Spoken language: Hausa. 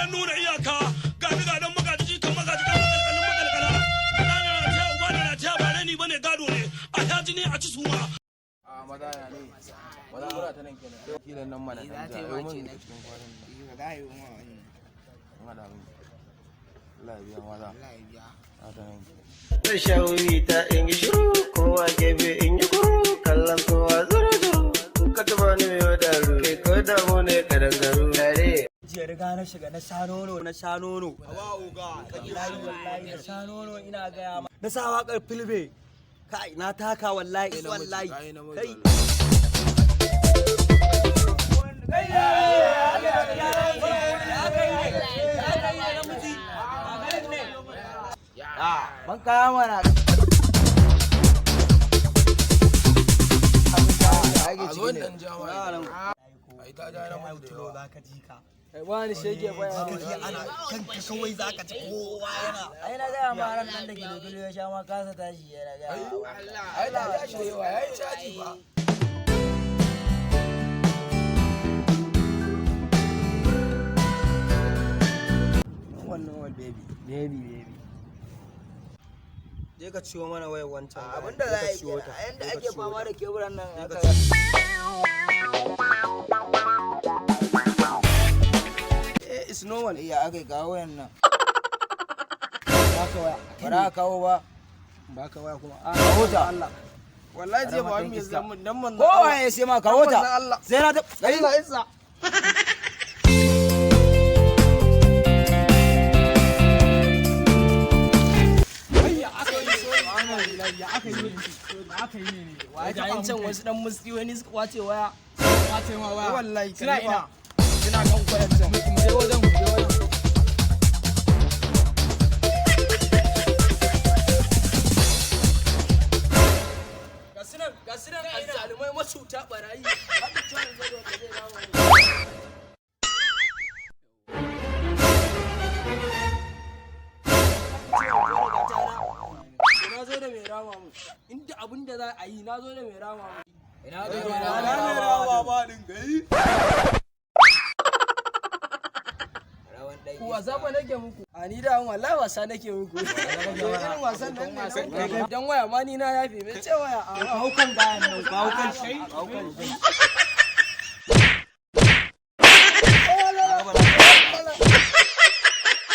Dan nuna iyaka, ga ni ga dan magaji jikan magaji dan makalkalin makalkala. Ɗa na rataya, uba na rataya, ba rani bane, gado ne. A sha jini a ci suma. A maza ya ne. Maza muna ta nan kenan. Kilan nan mana Za kan ta ja. yi Yau ma mun kenan. cikin kwanan nan. Ba za a yi ma wannan. Mun haɗa mun. Allah ya biya maza. Allah ya biya. Za ta nan kenan. Zan sha wuri ta in yi shiru, kowa gefe in yi kuru, kallon kowa zuru zuru. Kuka taba ni mai wadaru, kai ko damu ne kadangaru. Tare. Jiya riga na shiga na sha nono, na sha nono. Wallahi wallahi na sha nono, ina gaya ma. Na sa waƙar filbe. Kai, na taka wallahi wallahi. Kai. Ban kaya mana. A zo dan ja ma. Ai ta ja namiji da yawa. Za ka ji ka. Wani shege baya. Ana kanka kawai za ka ci kowa yana. Ai na gaya ma ran nan da gilo ya sha ma kasa tashi yana gaya. Ai ta ja shi da yawa, yayi caji fa. Wannan wal baby. Baby baby. Je ka ciwo mana wayar wancan. Abinda za a yi kenan, a yanda ake fama da keburan nan haka. Eh, it's normal. Iya aka yi kawo wayan nan. Baka waya. Ba za ka kawo ba. Baka waya kuma. A Kawo ta. Allah. Wallahi zai ba mu zama dan manzo. Kowa ya sai ma kawo ta. Allah. Sai na ta. Allah isa. Ga can wasu dan musti wani suka kwace waya. Kwace ma waya. Wallahi suna ina. Suna kan kwayar can. Mu je wajen, mu je wajen. Ga su nan azzalumai macuta barayi. Na zo da mai rama mu. Inda abin da za a yi, na zo da mai rama mu. Ina da Ina mai rawa ba din gai. Rawan ɗan Ku wasa fa nake muku. A ni da wallahi wasa nake muku. To irin wasan nan ne na. Dan waya ma ni na yafe me ce waya. Haukan gayan nan, haukan shi. Haukan shi.